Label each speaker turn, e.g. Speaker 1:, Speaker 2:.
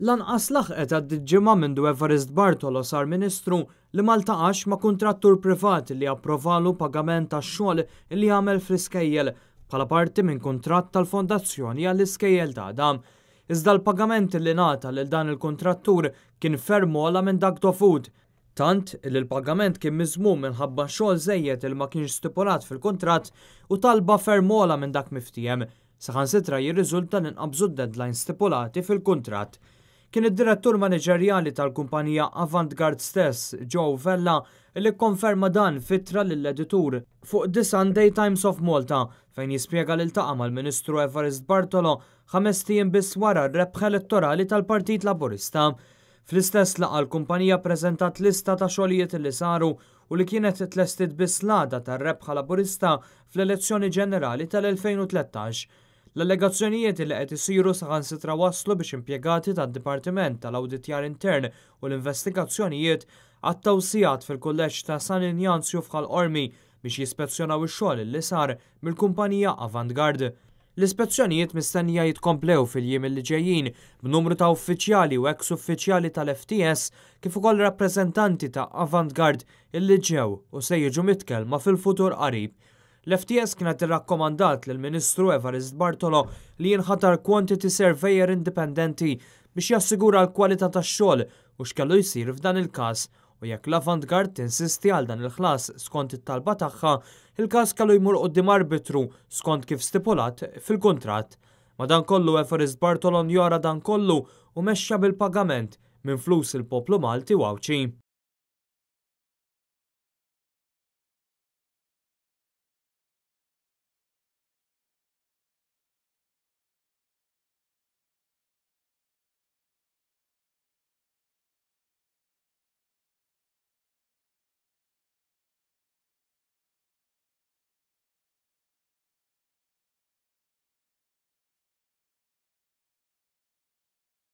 Speaker 1: Lanqas laħqet għaddiet ġimgħa mindu Evarist Bartolo sar Ministru li ma ltaqax ma' kuntrattur privat li approvalu pagament tax-xogħol li għamel fl-iskejjel bħala parti minn kuntratt tal-Fondazzjoni għall-Iskejjel t'Għada. Iżda l-pagament li ngħata lil dan il-kuntrattur kien ferm ogħla minn dak dovut, tant li l-pagament kien miżmum minħabba xogħol żejjed il ma kienx stipulat fil-kuntratt u talba ferm ogħla minn dak miftiehem. Saħansitra jirriżulta li nqabżu d-deadline stipulati fil-kuntratt. Kien id-direttur maniġerjali tal-kumpanija Avantgard stess, Joe Vella, li kkonferma dan f'ittra lill-editur fuq The Sunday Times of Malta, fejn jispjega li ltaqa' mal-Ministru Evarist Bartolo 5 ijiem biss wara r-rebħ elettorali tal-Partit Laburista. Fl-istess laqgħa, l-kumpanija preżentat lista ta' xogħlijiet li saru u li kienet tlestit biss l-għada tar-rebħa Laburista fl-elezzjoni ġenerali tal-2013. L-allegazzjonijiet li qed isiru saħansitra waslu biex impjegati tad-Dipartiment tal-Awditjar Intern u l-Investigazzjonijiet qattgħu sigħat fil-kulleġġ ta' San Injazju f'Ħal Qormi biex jispezzjonaw ix-xogħol li sar mill-kumpanija Avantgard. L-ispezzjonijiet mistennija jitkomplew fil-jiem li ġejjin b'numru ta' uffiċjali u ex-uffiċjali tal-FTS kif ukoll rappreżentanti ta' Avantgard illi ġew u se jiġu mitkellma fil-futur qarib. L-FTS kienet irrakkomandat lill-Ministru Evarist Bartolo li jinħatar quantity surveyor indipendenti biex jassigura l-kwalità tax-xogħol u x'kellu jsir f'dan il-każ, u jekk l-Avantgard tinsisti għal dan il-ħlas skont it-talba tagħha, il-każ kellu jmur quddiem arbitru skont kif stipulat fil-kuntratt. Madankollu, Evarist Bartolo njora dan kollu u mexxa bil-pagament minn flus il-poplu Malti u Għawdxi.